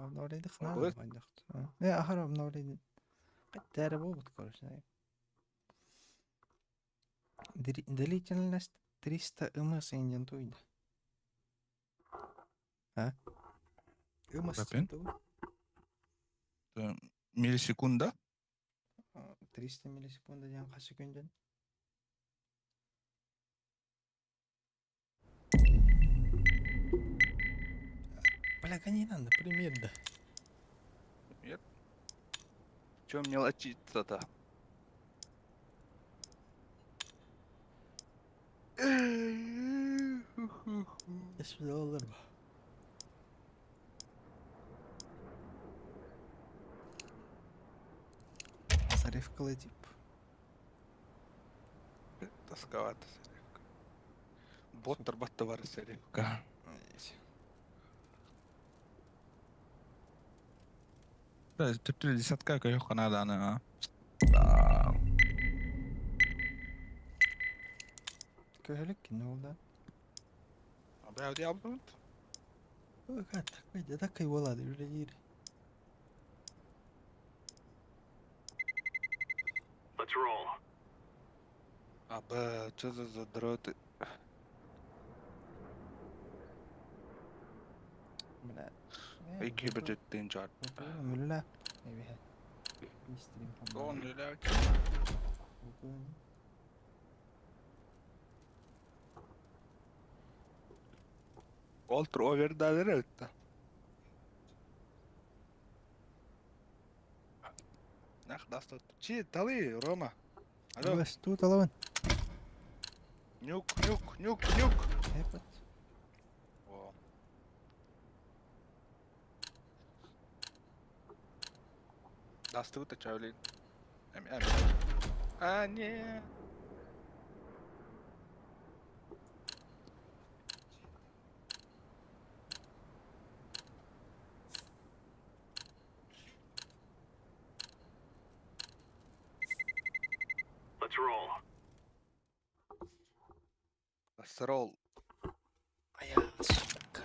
Обновление ханна Не, ахар обновление. Каттары буолбут, короче. Длительность 300 МС инден туйда. А? МС Рапин? Миллисекунда? 300 миллисекунда диэн хас секунден? Бля, не надо, пример да. Нет. Чем мелочиться-то? Доллар. Заревкала тип. Тосковато заревка. Боттар батта бар заревка. Да, түптүр десятка көйөх канаданы. Көһөлүк кине ол да. Абы диабыт. Такой, такой болады, үлелер. Let's roll. Абы, что за задроты? Бля. Ики бөтөттен жар. Мүллә. Дон лелек. Олтр овердалер өтті. Нах даста. Чи, талы, Рома. Алло. Тут алабын. Нюк, нюк, нюк, нюк. Эпот. О. Дасты вот чавлин. Эм, эм. А, не. Let's roll. Let's roll. А я, сука.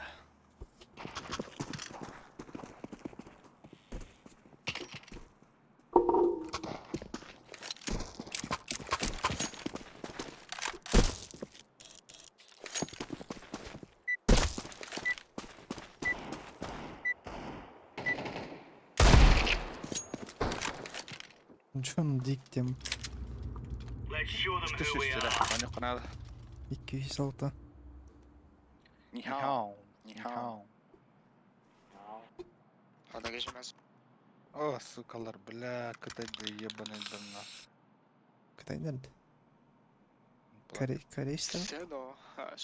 Джон Диктем. Let's show them Что who we сестра? are. Они канада. 206. Нихао. Нихао. お願いします。 О, сукалар, бля, кытайды ебаный дымна. Кытайдан. Корейстер? せの、あ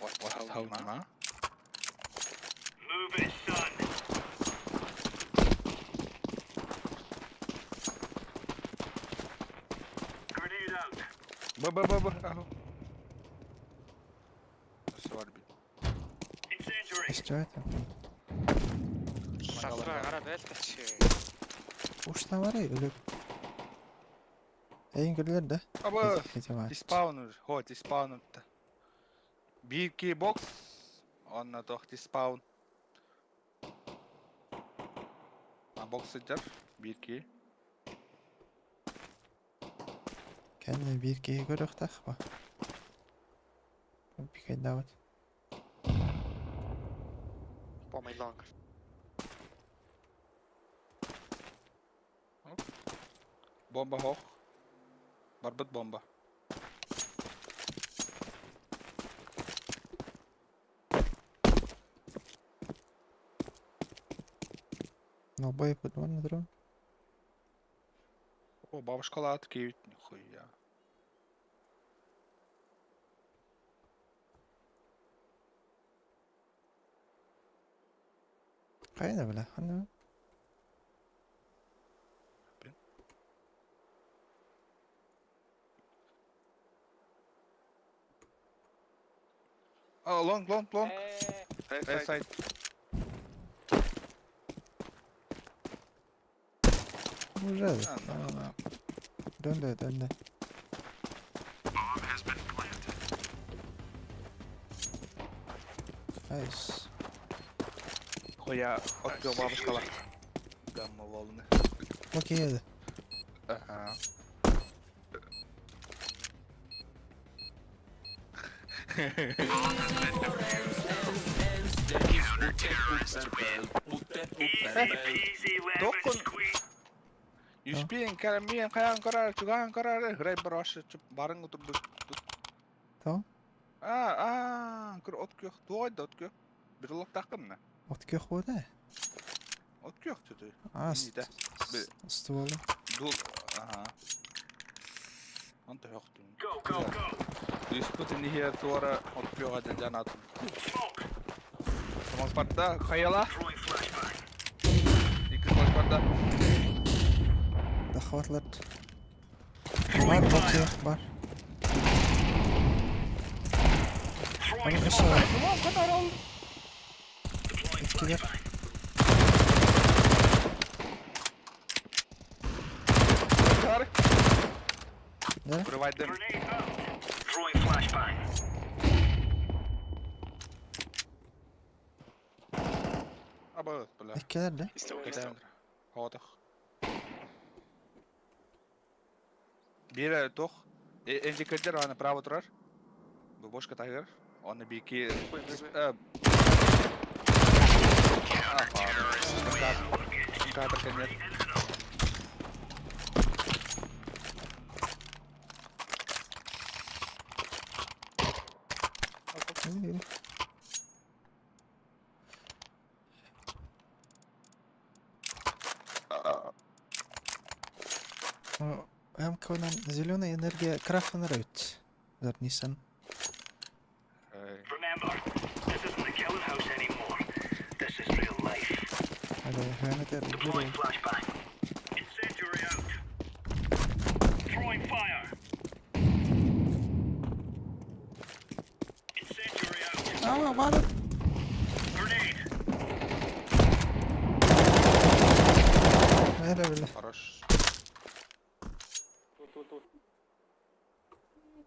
What how на? Move it, son. Grenade out. Б б б б. Ага. Сварби. Incendiary. Что это? さすがからベルたち。 Уж навары или... Эйн көрүлөр да? Аба. Эти var. Диспаун хо, диспаун. Бирки бокс. Онна тох диспаун. А бокс сыдьар. Бирки. Кәне бир киһи көрүөхтаах ба. Пикайдаабат. Bomb long. Бомба хох. Барбыт бомба. Нолбой подвальный дрон. О, бабушка латки, нихуя. Кайда бля? Ханна. А, лонг, лонг, лонг. え Эй, сайт. Уже. А, нахуй. Дönde dönde. Bomb has been planted. Nice. Хуя открыл бабушкала. Гамма волны. Окей. Ага. Easy peasy lemon Докун. squeeze. Юспиэн карамиэн каян карар чугаан карар храй бараш барын утур. То? А, а, көр от көх туой да от көх. Бір лоқтақын на. От көх болды. От көх түті. А, Инде. стволы. Дул. Ага. Онта хөқтүн. Go, go, go. Юспутин ихе туара от көх аден жанатын. Smoke. Самас барда хаяла. Throwing flashbang. Екі слаш барда. Захватлар. Бар, окей, бар. Throwing Аны smoke. өссө Deploying Иккилер. flashbang. Кар. Да? Курвайдым. Grenade out. Throwing flashbang. Аба, бля. Иккилер да? Исток, исток. Хотох. Бире тох. Энжи кырдыр, аны право турар. Бу бошка тайгер. Оны бики. Кадр конец. Или, или. МК-нан зеленая энергия крафтанар эбит. Дар Nissan. Remember, this isn't the killing house anymore. This is real life. Али хөнөтөр Deploying flashbang. Incendiary out. Throwing fire. Incendiary out. Аа, бар. Grenade. Мэрэ биле. Хорош.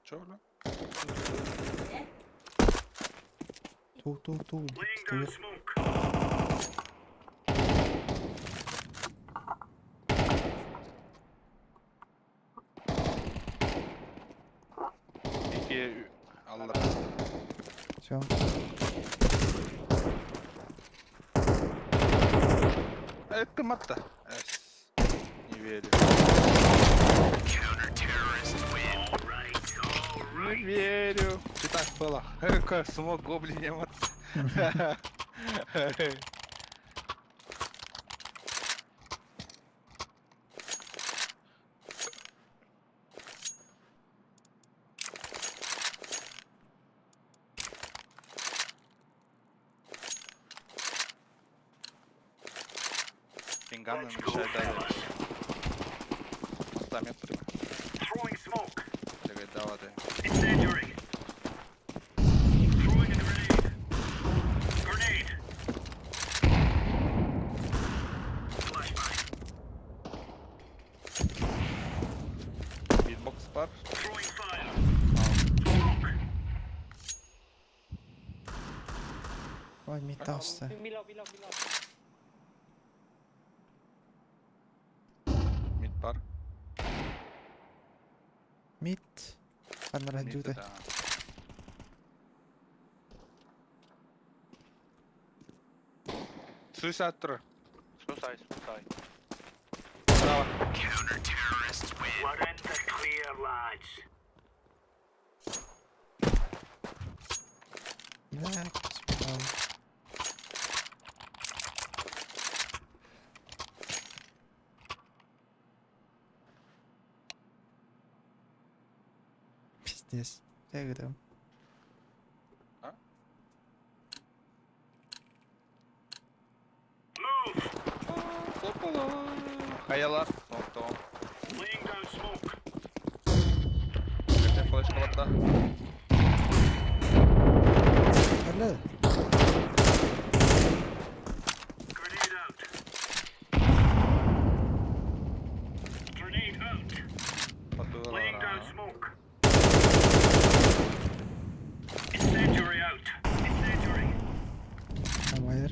Чё, бля? Ту ту ту. Laying Ту. down smoke. Бики алла. Всё. Это матта. Не верю. Right, all Не верю. Ты так было. Как смог гоблин не мат. Финганы Let's go, мешает дали. fellas. 100 метров. Throwing smoke. Давай. Incendiary. Throwing a grenade. Grenade. Flashbang. Битбокс бар. Throwing fire. Smoke. Ой, метался. Мид бар. Мид. Анара Мид, дюда. да. Суисайд тур. Suicide, suicide. Право. We're in the clear, lads. Бля, спал. Пиздец. Я говорю. Move. Опа. Хаяла. Смоктом. Laying down smoke. Кете флешка барда. Бля. Grenade out. Grenade out. Laying down smoke. Incendiary out. Incendiary. Амайыр.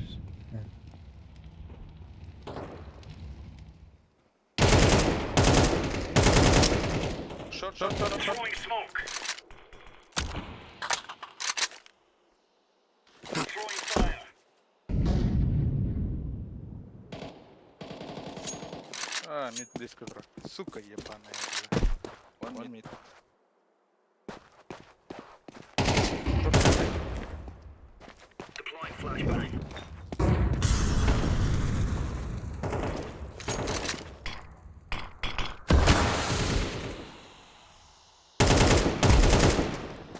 Short, short, short, short. Throwing smoke. Throwing fire. А, mid близко тро. Сука ебаная. бля. One mid. Deploying flashbang.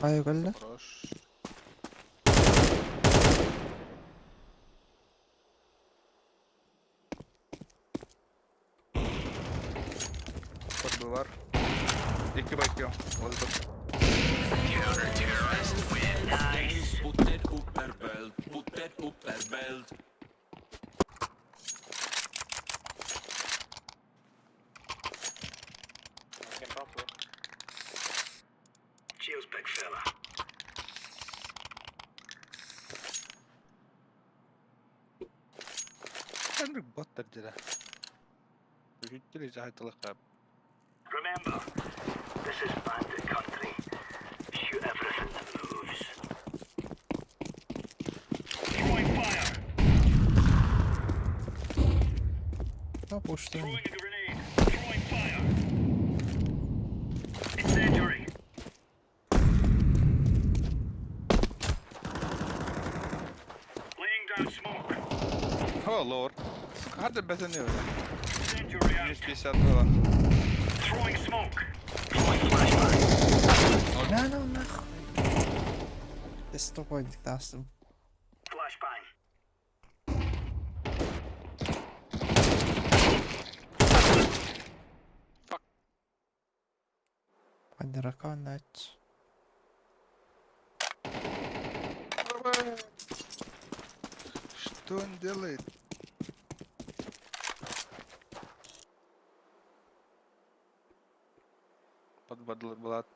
Ай кэллэ. Хорош. Подбывар. Икки байкем. Вот этот. Put that upper belt, put that upper belt. I can drop you. Cheers, big fella. Henrik боттар деді. Үһүттер жайтылыққа. Remember, this is bandit country. Shoot everything that moves. Throwing fire. Да, пушты. Throwing a grenade. Throwing fire. Incendiary. Laying down smoke. О, лор. Сука, хады бәсене. Incendiary out. 150 было. Throwing smoke. Throwing flashbang. На, на, нахуй. Ты с тобой даст. Flashbang. Падраканать. Что он делает? Подбадлат.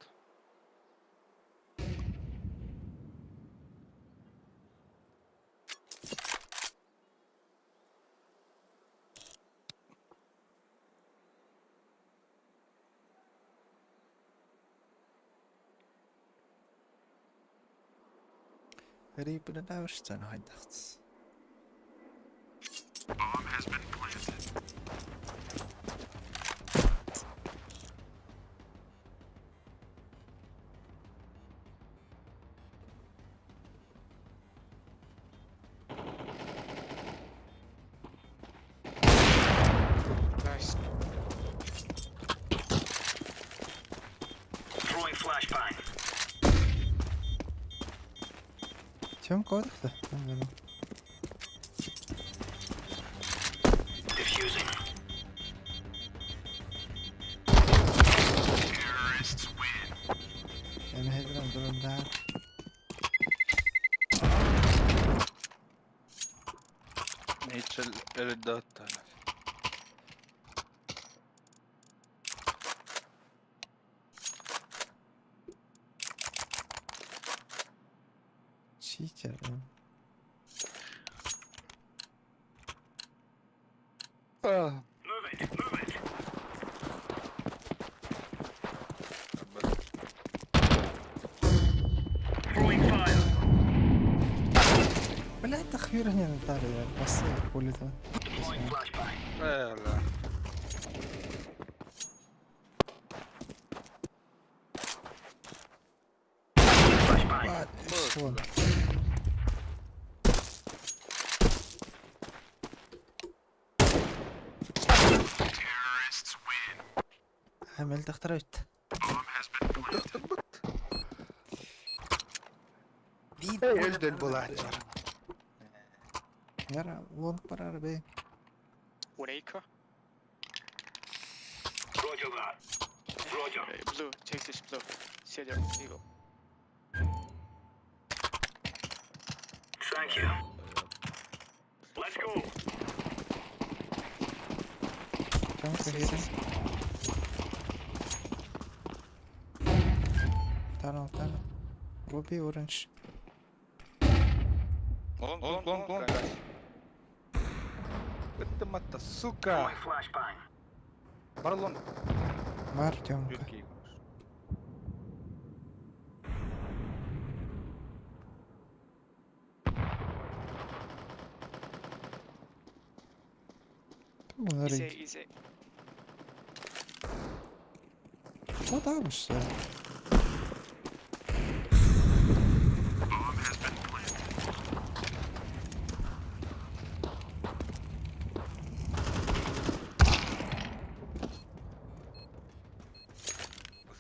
Рипнедавшцен хайдахц. Nice. Throwing flashbang. Чем кодах-то? Diffusing. Эмэһэдрэн дурундаан. Ничел элдоттан. Читер. А, Move it. Move it. Throwing fire. Блядь, тахвирня Наталья, поставил пулю-то. Deploying flashbang. Бля. Flashbang. А, всё. عملت اخترعت. Элдел булат. Яра, лонг парар бей. One acre. Roger that. Roger. Blue, take this blue. See there, eagle. Thank you. Let's go. Там кахирин. Tunnel, tunnel. Ruby orange. Long, long, long, long. Это мата, сука. Throwing flashbang. Барлон. Мартемка. Юткий. Bunlar Easy, iyi. easy. O dağılmış ya.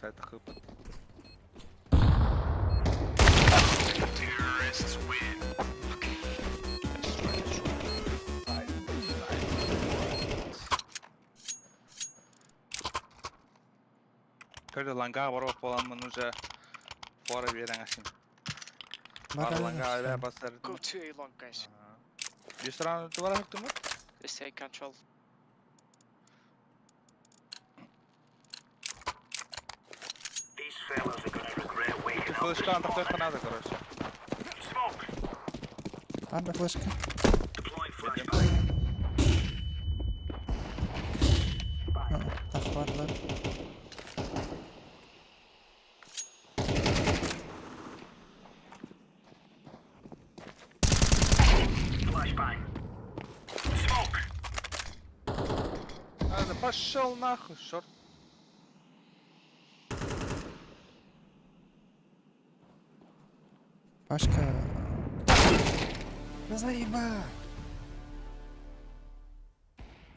Сайта хыпат. Көрдө ланга барып боламын уже фора берен асин. Бар ланга эле басар. Go to A long, guys. Бир раунд бар хактымы? Let's take control. These fellas are gonna regret waking up this Флешка антах morning. надо, короче. Smoke. Арда флешка. Deploying flashbang. Тах барлар. Flashbang. Smoke. А, да пошел нахуй, шорт. Пашка. Да заеба.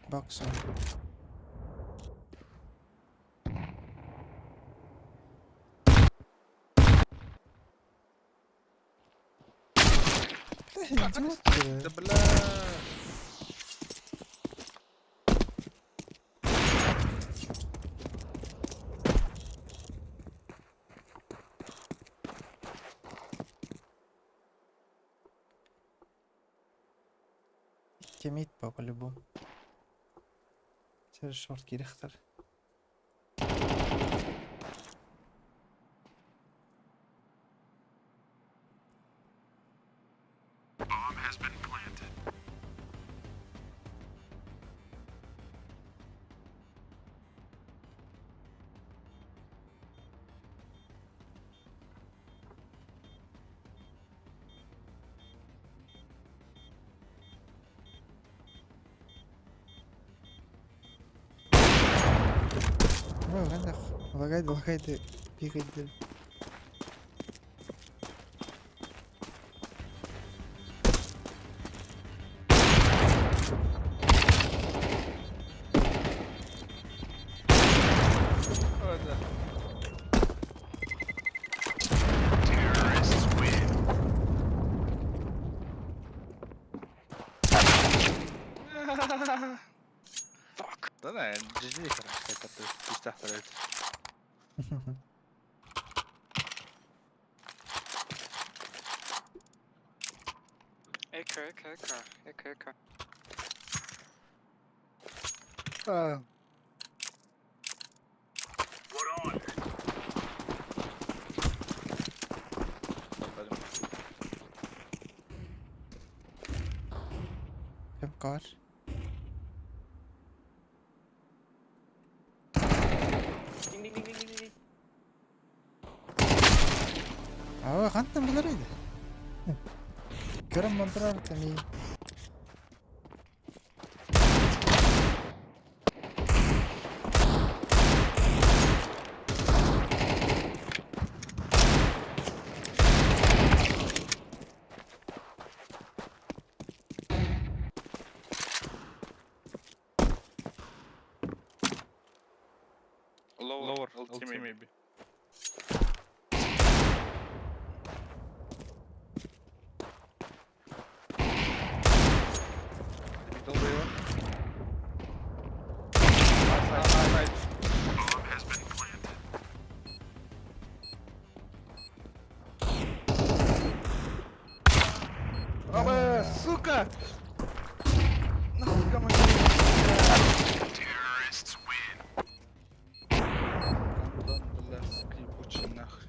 Боксом. Да, идиот ты. Да бля. Кемит по по-любому. Через шорт кирехтер. Ой, عندك лагайды лагайды бегайды. Ой, да. Fuck. Да не, GG, короче, это ты пустях короче. AK, AK, AK, AK, AK. We're on. Кем кар? Ding, ding, ding, ding, ding, ding. Аа хантан булар иде. Көрөм монтрар теми. Lower, Lower, LT maybe. Middle waiver. Side, side, side. Оба, сука! Нахуй командир. Гандон, бля, скрипучий нахуй.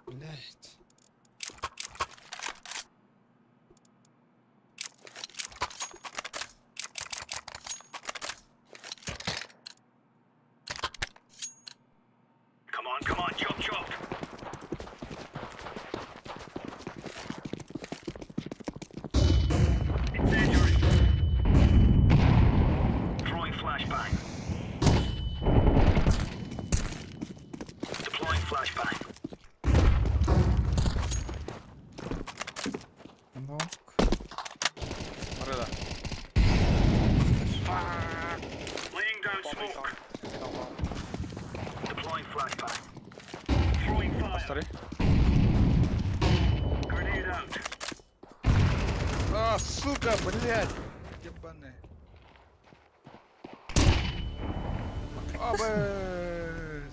Блять. Come on, come on, chop chop. Старый. Grenade out. А, сука, блядь! Ебаный. Абэ!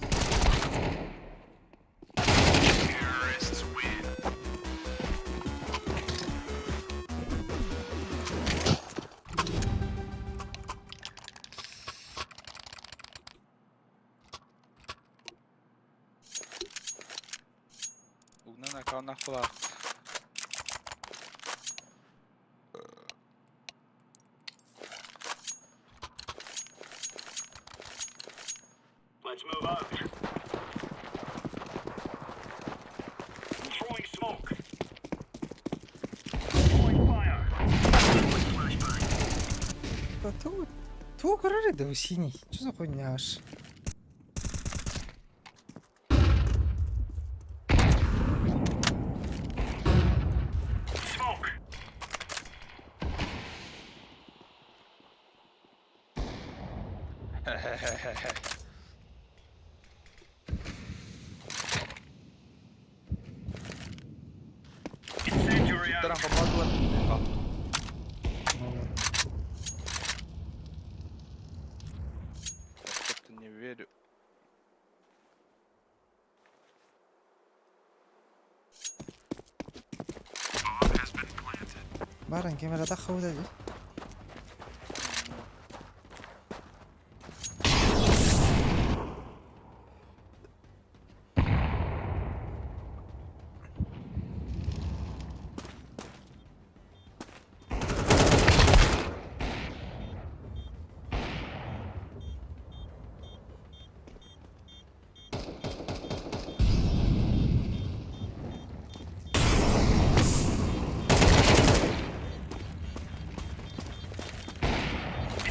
Угнан аккаунтах була. Let's move out. I'm throwing smoke. Throwing fire. Flashbang. Та ту, ту көрөр дээ синий. Что за хуйня аж? Smoke. Incendiary out. Таран попадла. Что-то не верю. Баран камерада хавда дии.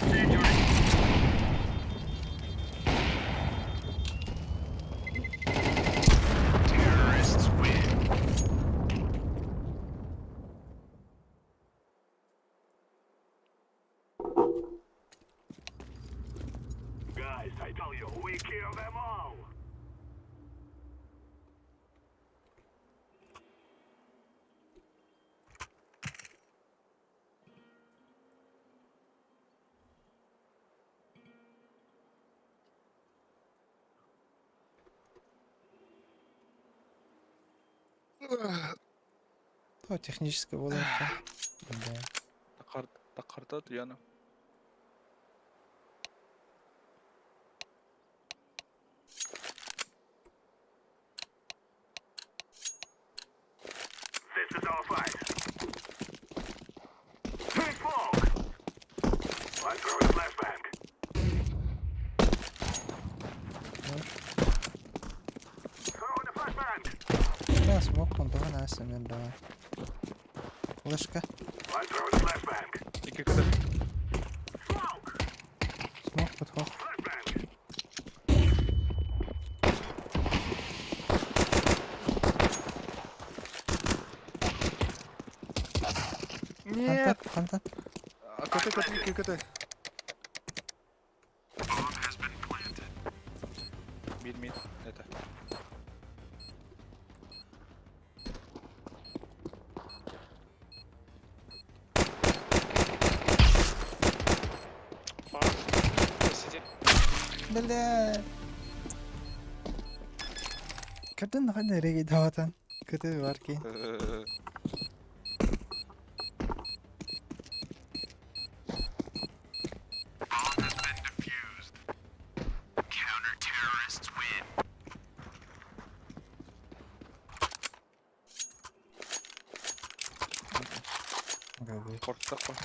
Incendiary. Guys, I tell you, we kill them all. То техническая буолар. Да. Такар, такарда Яна. This is our fight. Big smoke. I'm throwing a flashbang. Throwing a flashbang. Да, смог он давай на мен давай. Флешка. I'm throwing a flashbang. Икки КТ. Smoke. Смог подход. Flashbang. Нет! Хантан, хантан. А, КТ, КТ, икки КТ. Мид, мид, это. Фак. Сиди. Бля. Кырдын ханна реги даватан. КТ бар ки. Форс такой.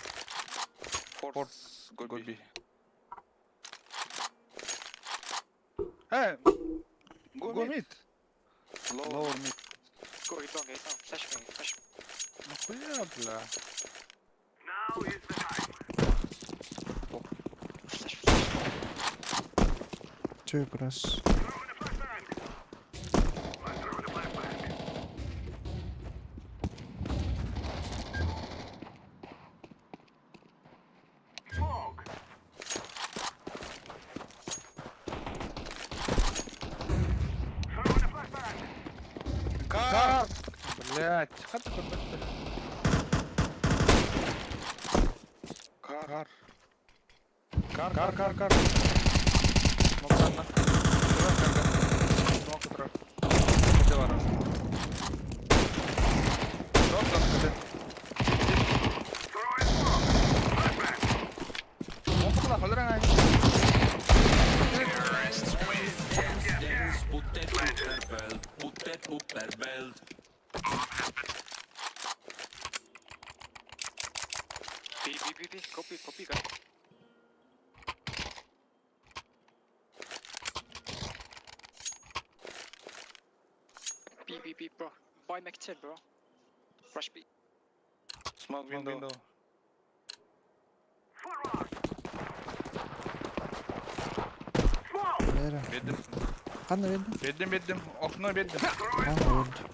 Форс, гоби. Э, го мид. Lower mid. Go, he's long, he's long. Flash me, flash me. Нахуя, бля? Now is the time. Flash, flash. Чуй просто. Throwing a flashbang. I'm throwing a flashbang. Smoke. Throwing a flashbang. Кар! Блять, хат көрбөттөр. Кар. Кар, кар, кар, кар. Смоктанна. Турар карга. Смок турар. Кете бар. Шорт там кете. Смокла холран ай. Spotted upperbelt, spotted upperbelt. B, B, B, B. Go B, go B, guys. B, B, B, bro. Buy Mac 10, bro. Rush B. Smoke window. Бэра. Бедим. Ханна бердим? Бедим, бедим. Окно бедим. Ханна бердим. Бля.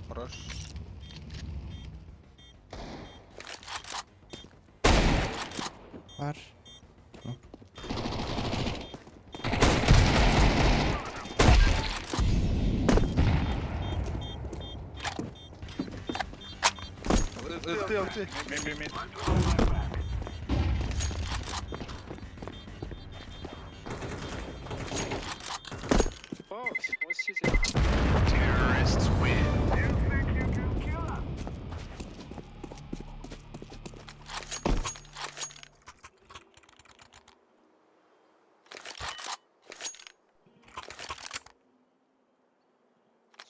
Хорош. Бар. Ылты, ылты. Мен, мен, мен. Oh, what's CT?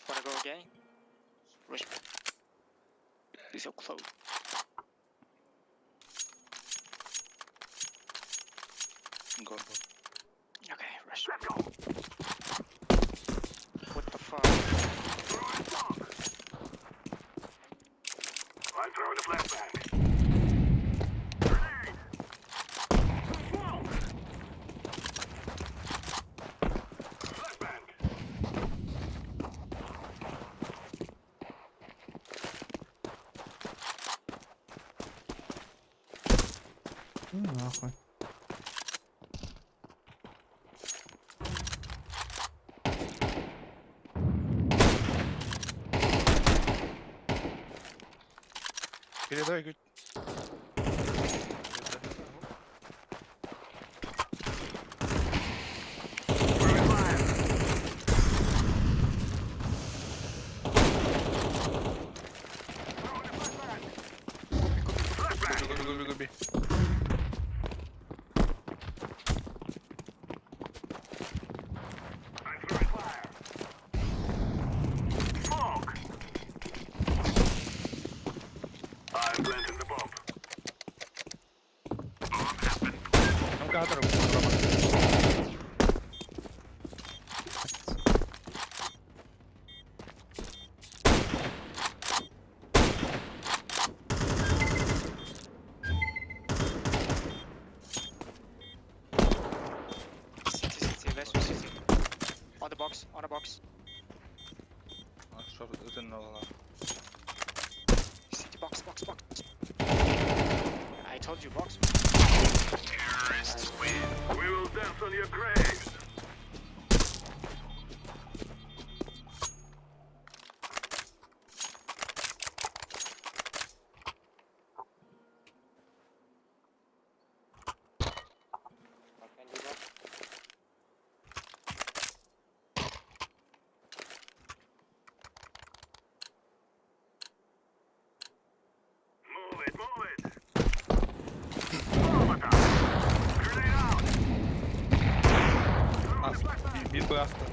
Wanna go again? Rush B. Be so close. Go, go. Okay, rush. What the fuck? I'm throwing a flashbang. Grenade! Smoke! Flashbang! Ну нахуй. Передавай, күт. Губи, губи, губи. I'm throwing fire. Smoke! I'm planting the bomb. Там кадр. CT, CT, let's go CT. On the box, on the box. Шорт, это на CT box, box, box. I told you box. We will dance on your graves. Move it, move it. Molotov. Grenade out. Аст, би би аста.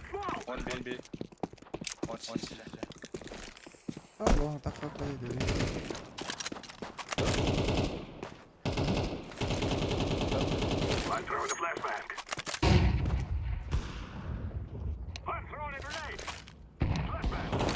Smoke. Он би би. Он он силе. Алло, так вот пойду. I'm throwing a flashbang. I'm throwing a grenade. Flashbang.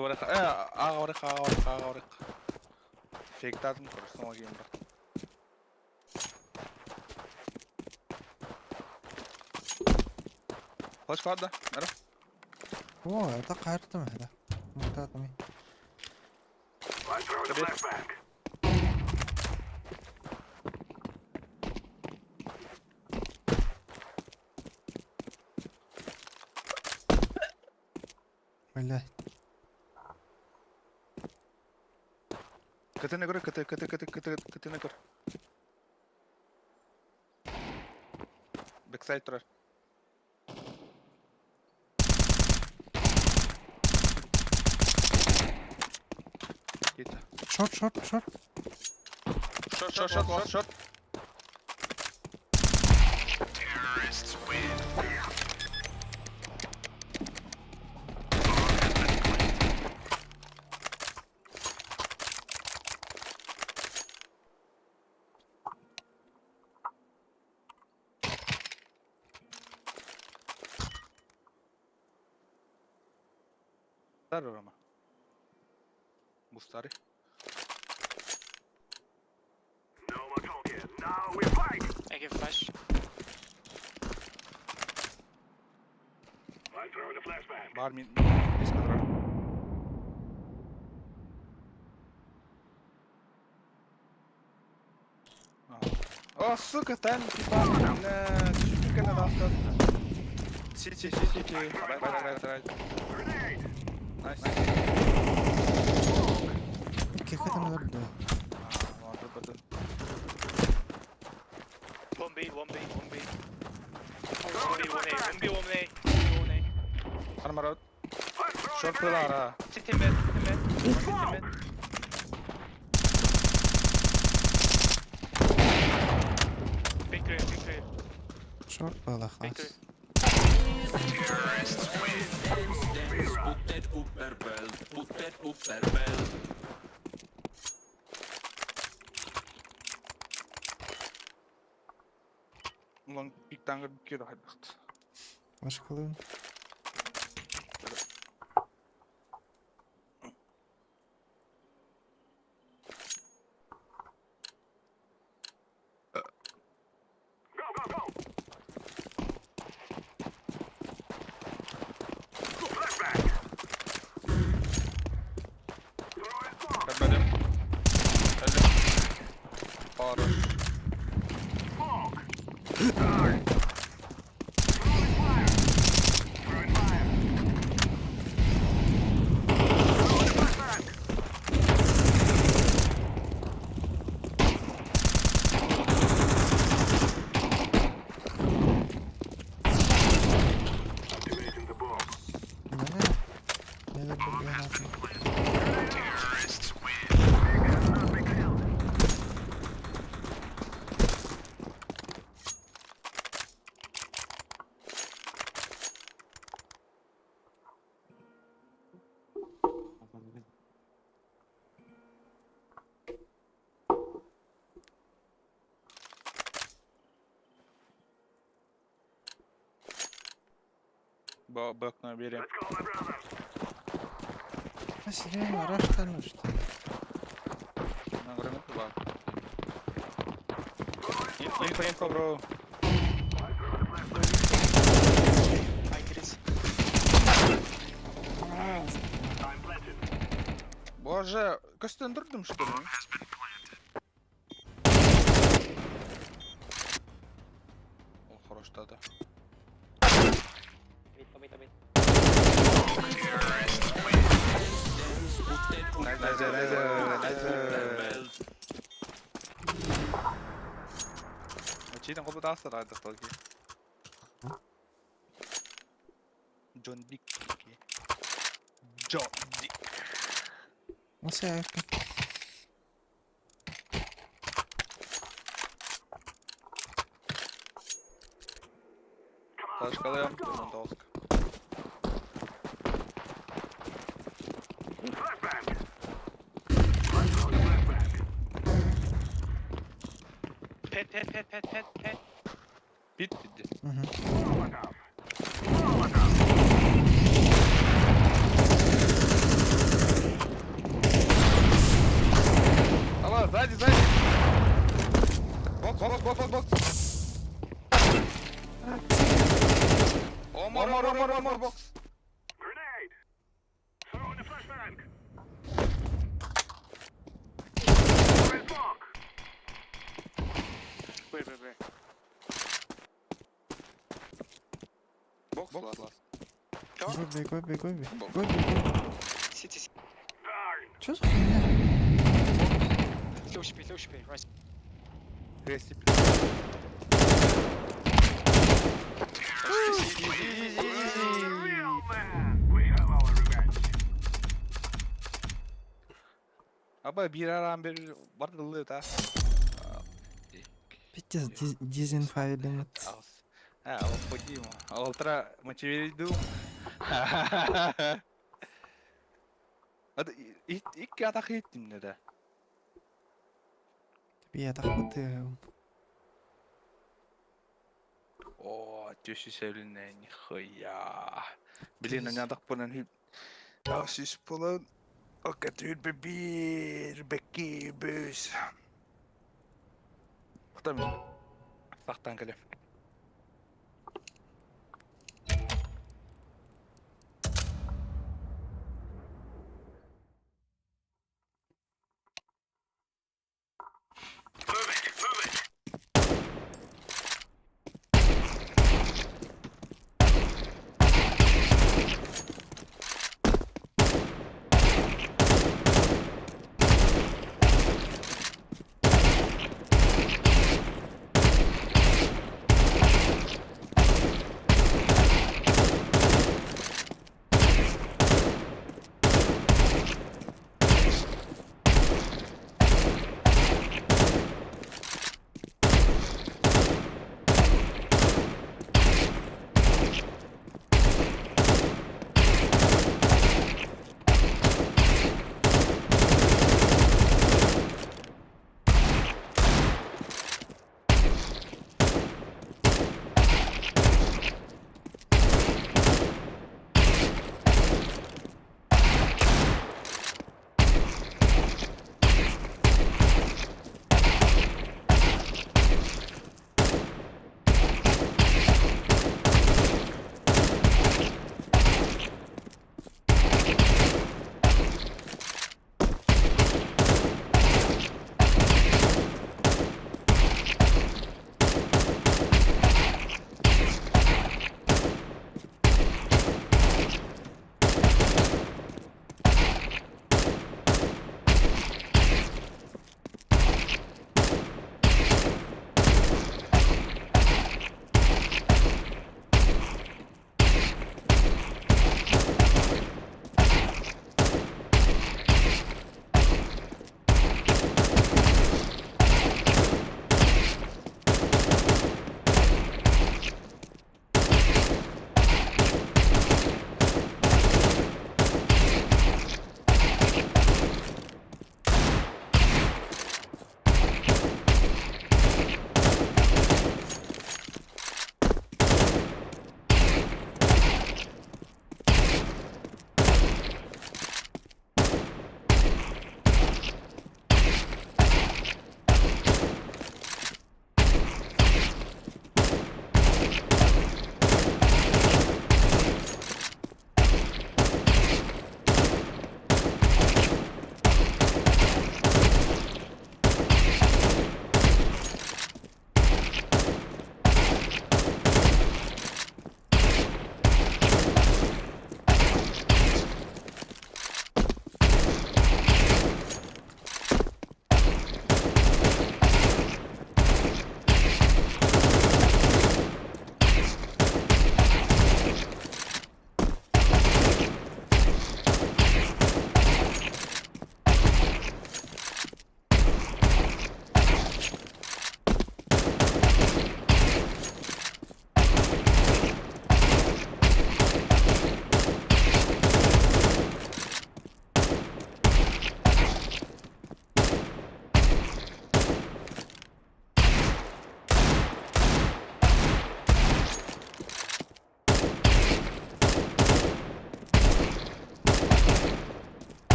Барыах, ааҕа барыах, ааҕа барыах, ааҕа барыах. Фейктаатым көрсөн ол киһим бар. Хош да, ара. О, это карта это. Вот это ми. I'm throwing a flashbang. Бля. Кытыны көр, кыты, кыты, кыты, кыты, кытыны көр. Бэксайд турар. Кит. Шорт, шорт, шорт. Шорт, шорт, шорт, шорт. Рома. Бустары. No more talking. Now we fight. I give flash. I'm throwing a flashbang. Бар мин эскадрон. О, сука, там типа, бля, сука, надо авто. Си, си, си, си, си. Right, right, right, right. Grenade. Nice. Кихе там да. А, ладно, бата. One B, one B, one B. One B, one A, one B, one A, one A. Armor out. I'm throwing Short a grenade. пилара. City mid, city mid, city mid. Big clear, big clear. Шорт была хас. Put upper belt, put that upper belt. Long пик тангыр кире хайдахт. Вашкалын. Go, go, go. Flashbang. Throwing smoke. Көрбөдүм. Өлдүм. Хорош. Smoke. Start. Throwing fire. Throwing fire. Throwing a flashbang. Activating the bomb. Бля. Я забыл гранату. Cannot be killed. Бо бөкнө берем. Let's go, my brothers. А серьезно, раш что ли? На гранату ба. Инфо, инфо, бро. I get it. I'm planted. Боже, көстөн турдум что ли? О, хорош тата. Nice, nice, nice, nice. Читен копу таастар айдах талки. Джон Дик. Джон Дик. Ну, сявка. Ташкалаям, Томендолск. Flashbang. I'm throwing a flashbang. Pit, pit, pit, pit, pit, pit. Пит пидди. Угу. Molotov. Molotov. Сзади, сзади. Бокс, бокс, бокс, бокс, бокс. One more, one more, one more box. Grenade! Throw in the flashbang! Throwing smoke! Wait, wait, wait. Box, box, last. Go B, go B, go B. Go B, go B. CT, CT. Burn! Чё за хуйня? Low HP, low HP. Right. Recipe. Easy, easy, easy. Real man! We have our revenge. Аба биир араан бер бардылы та. Пиздец, дезинфайлимит. А, ходимо. Алтра мотивируйду. Ады икки атах иттим да. Я так вот. О, төсү сәлинэ нихуя. Блин, аны атах бунан хит. Асис болон. Ока түүр бир бекки бүс. Хтам. Сактан келе. Move it! Move it!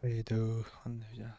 Айдуу, ханна дьэ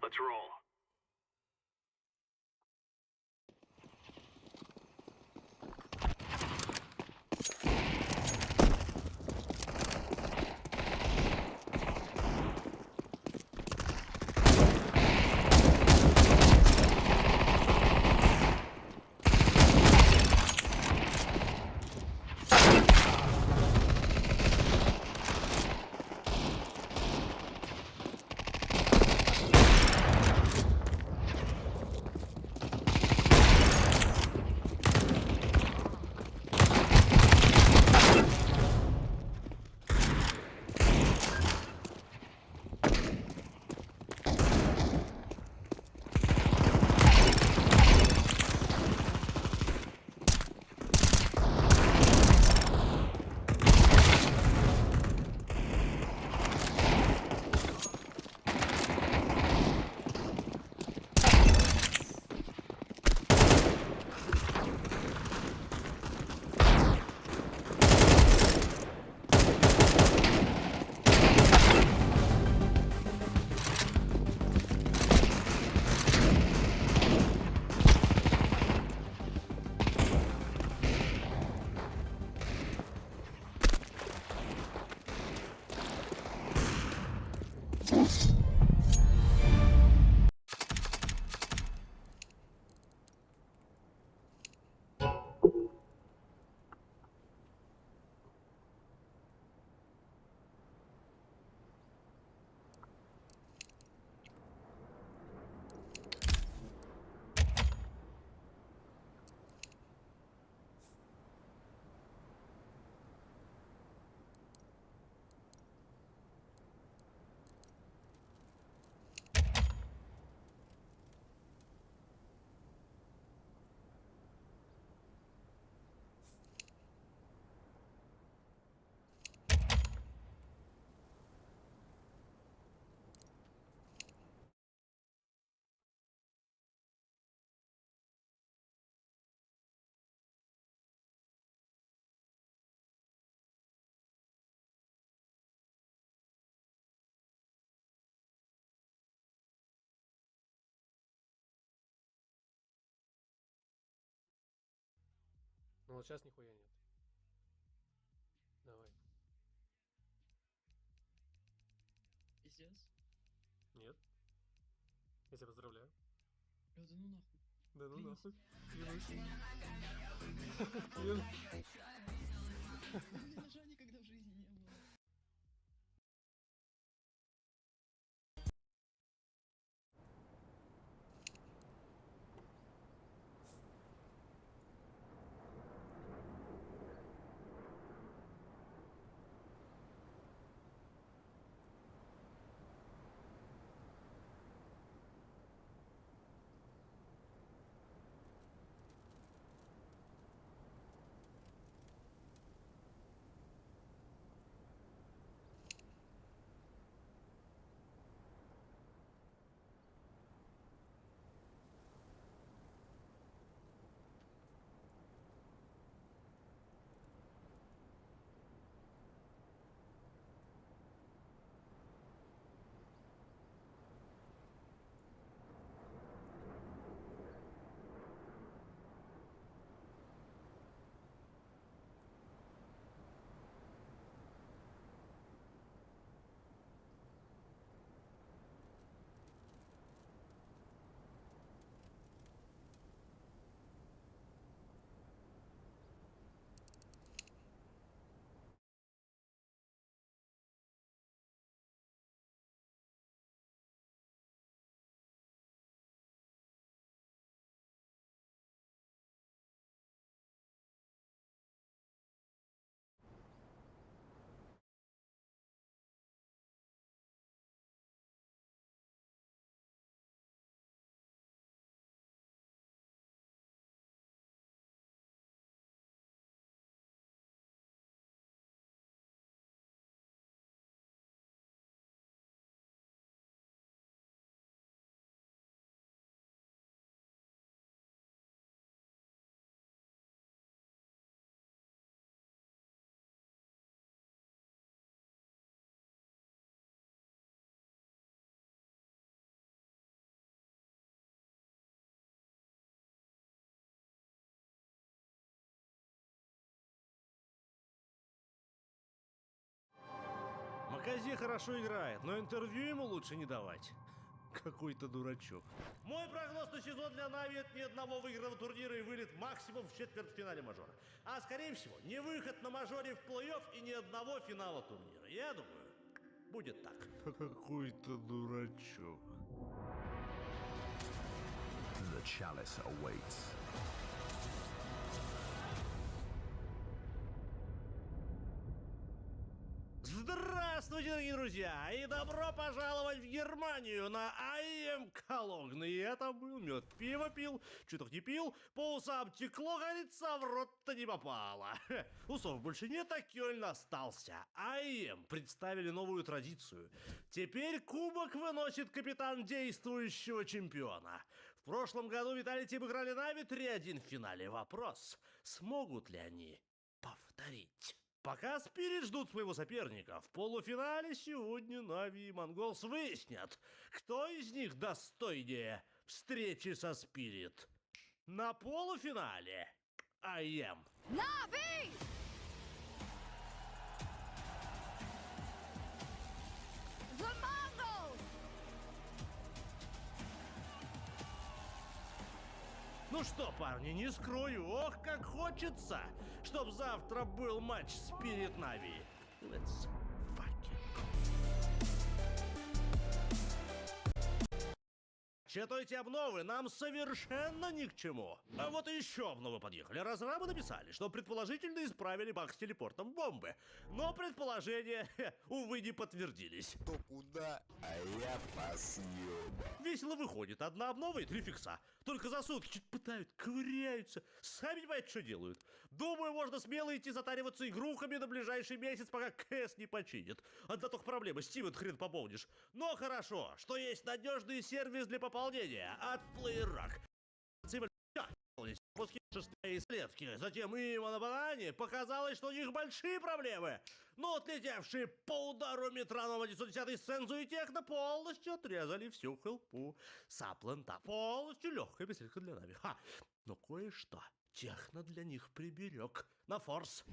Let's roll. Ну вот сейчас нихуя нет. Давай. Пиздец. Нет. Я тебя поздравляю. Да ну нахуй. Да ну Клянусь. нахуй. Клянусь. Клянусь. У меня ножа никогда в жизни не было. Маказе хорошо играет, но интервью ему лучше не давать. Какой-то дурачок. Мой прогноз на сезон для Нави это ни одного выигранного турнира и вылет максимум в четвертьфинале мажора. А скорее всего, не выход на мажоре в плей-офф и ни одного финала турнира. Я думаю, будет так. Какой-то дурачок. The chalice awaits. Здравствуйте, дорогие друзья, и добро пожаловать в Германию на IEM Cologne. Я там был, мед пиво пил, чуток не пил, по усам текло, говорится, в рот-то не попало. Усов больше нет, а Кёльн остался. IEM представили новую традицию. Теперь кубок выносит капитан действующего чемпиона. В прошлом году Vitality обыграли Нави 3-1 в финале. Вопрос, смогут ли они повторить? Пока Spirit ждут своего соперника, в полуфинале сегодня Нави и MongolZ выяснят, кто из них достойнее встречи со Spirit. На полуфинале IEM. Нави! The MongolZ! Ну что, парни, не скрою, ох, как хочется, чтоб завтра был матч Spirit Нави. Let's fucking go. Че-то эти обновы нам совершенно ни к чему. А вот и еще обновы подъехали. Разрабы написали, что предположительно исправили баг с телепортом бомбы. Но предположения, увы, не подтвердились. То куда, а я по съебу. Весело выходит. Одна обнова и три фикса. Только за сутки что-то пытают, ковыряются. Сами не понимают, что делают. Думаю, можно смело идти затариваться игрухами на ближайший месяц, пока КС не починит. Одна только проблема, Steam хрен пополнишь. Но хорошо, что есть надежный сервис для пополнения от Playrock. Шестые Затем им на банане показалось, что у них большие проблемы. Но отлетевшие по удару метронома 910 Сензу и Техно полностью отрезали всю хелпу. Саплента полностью легкая беседка для Нави. Ха! Но кое-что Техно для них приберег. На форс.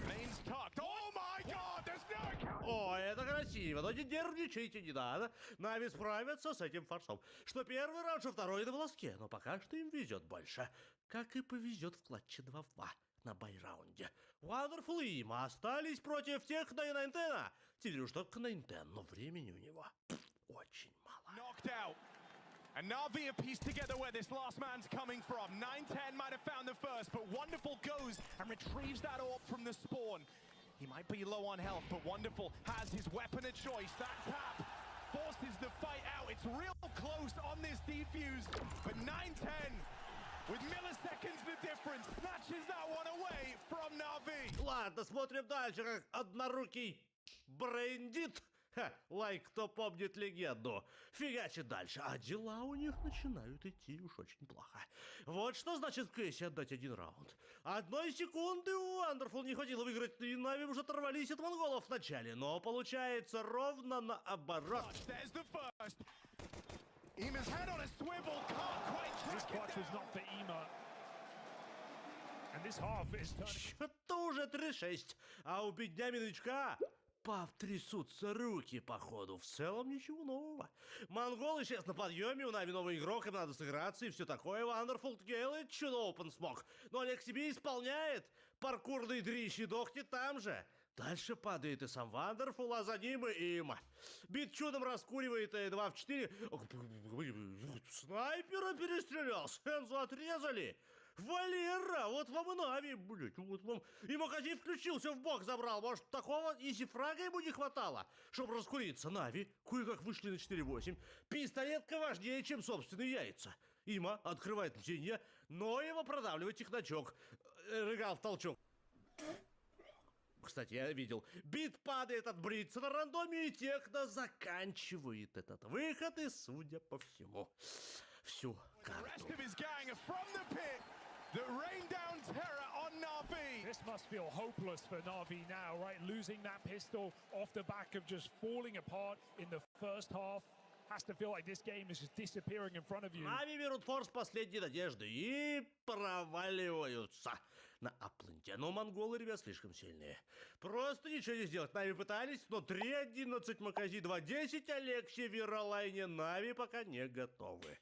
Main's tucked. Oh my God, there's no О, это красиво, но не нервничайте, не надо. Нави справятся с этим форсом. Что первый раунд, что второй на волоске. Но пока что им везет больше. Как и повезет в клатче 2 в 2 на buy-раунде. Wonderful и Има остались против Техно и Найнтена. Теперь уж только Найнтен, но времени у него очень мало. Knocked out. And Na'Vi have pieced together where this last man's coming from. 9-10 might have found the first, but Wonderful goes and retrieves that AWP from the spawn. He might be low on health, but Wonderful has his weapon of choice. That tap forces the fight out. It's real close on this defuse, but 9-10 with milliseconds the difference snatches that one away from Na'Vi. Ладно, смотрим дальше, как однорукий брендит. Ха, лайк, кто помнит легенду. Фигачит дальше, а дела у них начинают идти уж очень плохо. Вот что значит в кейсе отдать один раунд. Одной секунды у Wonderful не хватило выиграть, и Нави уже оторвались от монголов в начале, но получается ровно наоборот. There's the first. Ima's head on a swivel, can't quite This track it clutch was down. not for Ema. And this half is turning Что-то уже 3-6, а у беднями новичка потрясутся руки, походу. В целом ничего нового. Монголы сейчас на подъеме, у Нави новый игрок, им надо сыграться и все такое. Wonderful делает чудо open smoke. Но Aleksib исполняет паркурный дрищ и дохнет там же. Дальше падает и сам Wonderful, а за ним и Има. Бит чудом раскуривает 2 в 4. Снайпера перестрелял, Сензу отрезали. Валера, вот вам и Нави, блять, вот вам. И Макази включился, в бок забрал. Может, такого easy фрага ему не хватало, чтобы раскуриться. Нави кое-как вышли на 4-8. Пистолетка важнее, чем собственные яйца. Има открывает мщение, но его продавливает техночок. Рыгал в толчок. Кстати, я видел. Бит падает от Брица на рандоме, и Техно заканчивает этот выход, и, судя по всему, всю The rest карту. of his gang are from the pit that rain down terror on Na'Vi. This must feel hopeless for Na'Vi now, right? Losing that pistol off the back of just falling apart in the first half. Has to feel like this game is just disappearing in front of you. Нави берут форс последней надежды и проваливаются на A-пленте. Но монголы, ребят, слишком сильные. Просто ничего не сделать. Нави пытались, но 3-11 Макази, 2-10 Алексей Веролайне. Нави пока не готовы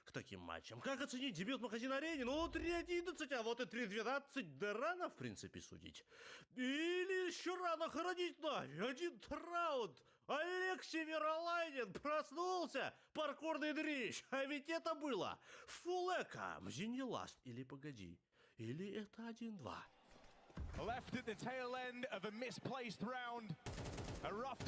к таким матчам. Как оценить дебют Макази на арене? Ну, 3-11, а вот и 3-12. Да рано, в принципе, судить. Или еще рано хоронить Нави. Один раунд. Алексей Веролайнен проснулся! Паркурный дрищ! А ведь это было full eco, Мзинье last. Или погоди, или это 1-2. Left at the tail end of a misplaced round. A rough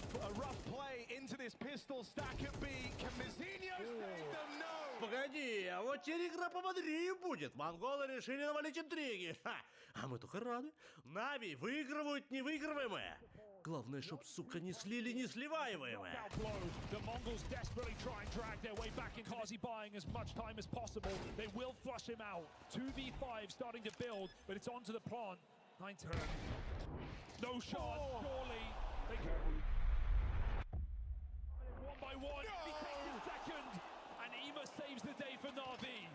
play into this pistol stack at B. Can Mzinho save them? No. Погоди, а вот теперь игра пободрее будет. Монголы решили навалить интриги. Ха! А мы только рады. Нави выигрывают невыигрываемое. Главное, чтоб, сука, не слили несливаемое. Knockout blow. The Mongols desperately try and drag their way back in. Carzzy buying as much time as possible. They will flush him out. 2v5 starting to build, but it's onto the plant. 9-10. No shot, surely. They can. One by one. He takes his second. And Ema saves the day for Na'Vi.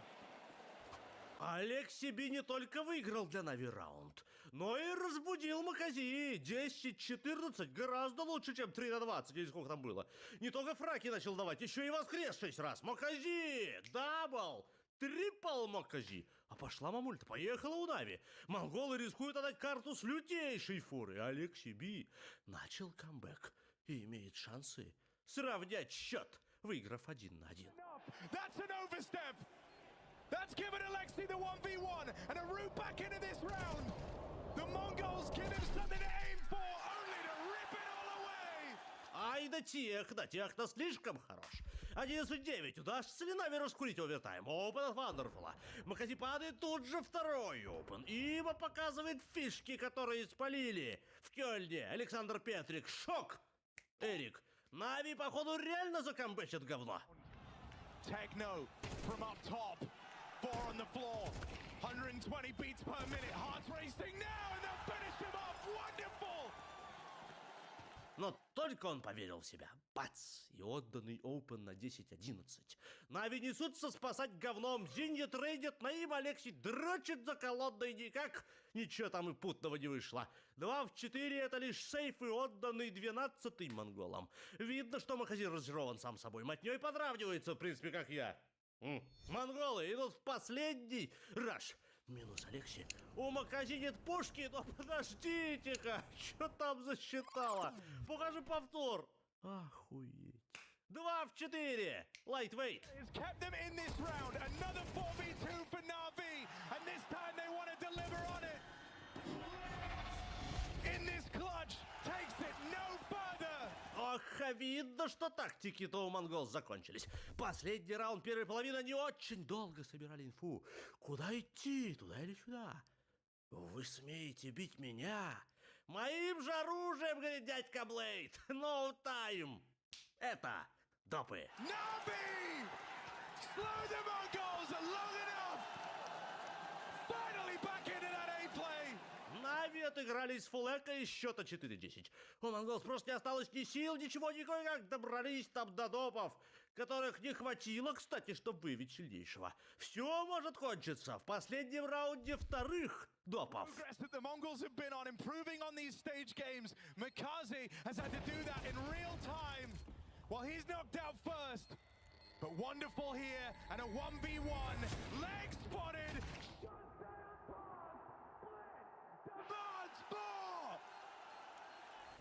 Aleksib не только выиграл для Нави раунд, но и разбудил Макази. 10-14 гораздо лучше, чем 3 на 20, или сколько там было. Не только фраги начал давать, еще и воскрес 6 раз. Макази! Double! Triple Макази! А пошла мамульта, поехала у Нави. Монголы рискуют отдать карту с лютейшей фурой. Aleksib начал камбэк и имеет шансы сравнять счет, выиграв 1 на 1. That's an overstep. That's given Alexi the 1v1 and a route back into this round. The Mongols give him something to aim for, only to rip it all away. Ай да Техно, Техно слишком хорош. 11-9. Удастся ли Нави раскурить овертайм? Open от Вандерфула. Макази падает тут же второй open. Има показывает фишки, которые спалили в Кёльне. Александр Петрик. Шок! Эрик. Нави, походу, реально закамбэчат говно. Techno from up top. Four on the floor. 120 beats per minute. Hearts racing now, and they'll finish him off. Wonderful. Но только он поверил в себя. Бац! И отданный open на 10-11. Нави несутся спасать говном. Зинья трейдит, Наим Алексей дрочит за колонной никак. Ничего там и путного не вышло. 2 в 4 это лишь сейф и отданный 12-й монголам. Видно, что Махазир разочарован сам собой. Матней подравнивается, в принципе, как я. Монголы идут в последний раш. Минус Алексей. У Макази нет пушки, но подождите-ка, что там засчитало? Покажи повтор. Охуеть. 2 в 4. Lightweight. Has kept them in this round. Another 4v2 for Na'Vi, and this time they want to deliver on it. In this clutch, takes it no further. Ох, а видно, что тактики-то у монгол закончились. Последний раунд первой половины они очень долго собирали инфу. Куда идти, туда или сюда? Вы смеете бить меня? Моим же оружием, говорит дядька Блейд. No time. Это допы. Na'Vi! Slow the Mongols long enough! Finally back into that A play! Нави отыгрались с full eco из счета 4-10. У MongolZ просто не осталось ни сил, ничего, никак добрались там до допов, которых не хватило, кстати, чтобы выявить сильнейшего. Все может кончиться в последнем раунде вторых допов. Progress that the Mongols have been on, improving on these stage games. Makazi has had to do that in real time. Well, he's knocked out first. But wonderful here, and a 1v1. Leg spotted! Demands more!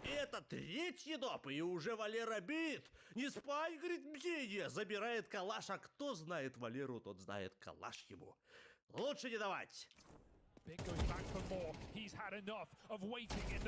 И это третий доп, и уже Валера бит. Не спать, говорит, мзинья. Забирает калаш, а кто знает Валеру, тот знает калаш ему. Лучше не давать. Bit goes back for more. He's had enough of waiting in the